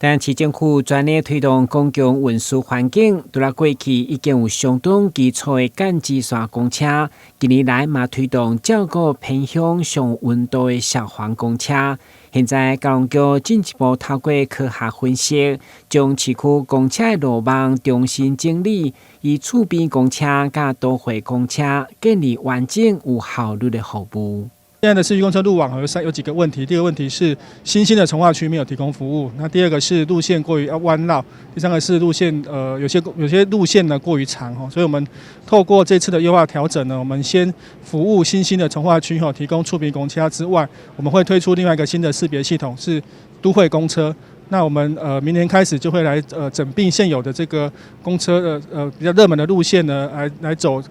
台南市政府全力推動公共運輸環境，除了過去已經有相當基礎的干支線公車，近年來嘛推動照顧偏鄉上溫度的消防公車。現在交通局進一步透過科學分析，將市區公車的路網重新整理，以厝邊公車佮都會公車建立完整有效率的服務。現在的市區公車路網有幾個問題，第一個問題是新興的重劃區沒有提供服務，那第二個是路線過於要彎繞，第三個是路線有些路線呢過於長哦，所以我們透過這次的優化調整呢，我們先服務新興的重劃區吼，提供厝邊公車之外，我們會推出另外一個新的識別系統，是都會公車。那我們明年開始就會來整併現有的這個公車的比較熱門的路線呢，來走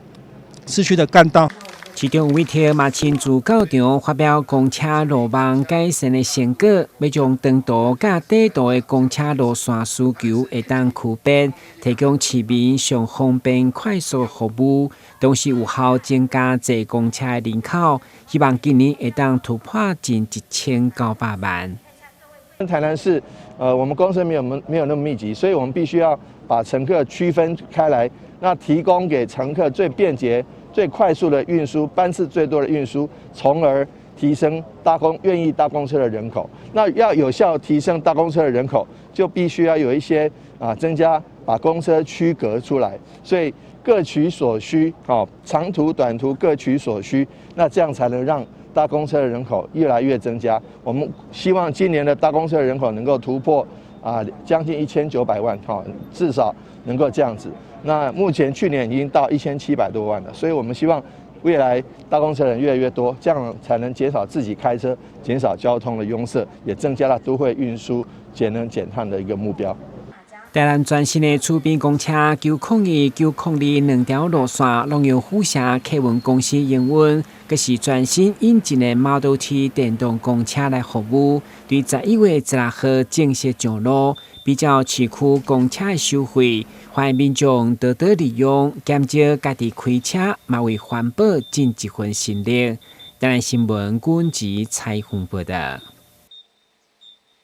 市區的幹道。市長委託嘛親自到場發表公車路網改善的成果，欲將長途佮短途的公車路線需求會當區別，提供市民上方便快速服務，同時有效增加坐公車的人口，希望今年會當突破近1900萬。台南市，我們公車沒有那麼密集，所以我們必須要把乘客區分開來，那提供給乘客最便捷、最快速的運輸，班次最多的運輸，從而提升願意搭公車的人口。那要有效提升搭公車的人口，就必須要有一些增加把公車區隔出來，所以各取所需，哦，長途短途各取所需，那這樣才能讓搭公車的人口越來越增加。我們希望今年的搭公車的人口能夠突破將近1900萬，哈，至少能夠這樣子。那目前去年已經到1700多萬了，所以我們希望未來搭公車人越來越多，這樣才能減少自己開車，減少交通的擁塞，也增加了都會運輸節能減碳的一個目標。台南全新的厝邊公車902、902兩條路線，攏由府城客運公司營運，閣是全新引進的 Model T 電動公車來服務。佇11月16號正式上路，比照市區公車的收費，歡迎民眾多多利用，減少家己開車，嘛為環保盡一份心力。台南新聞軍籍採訪報道。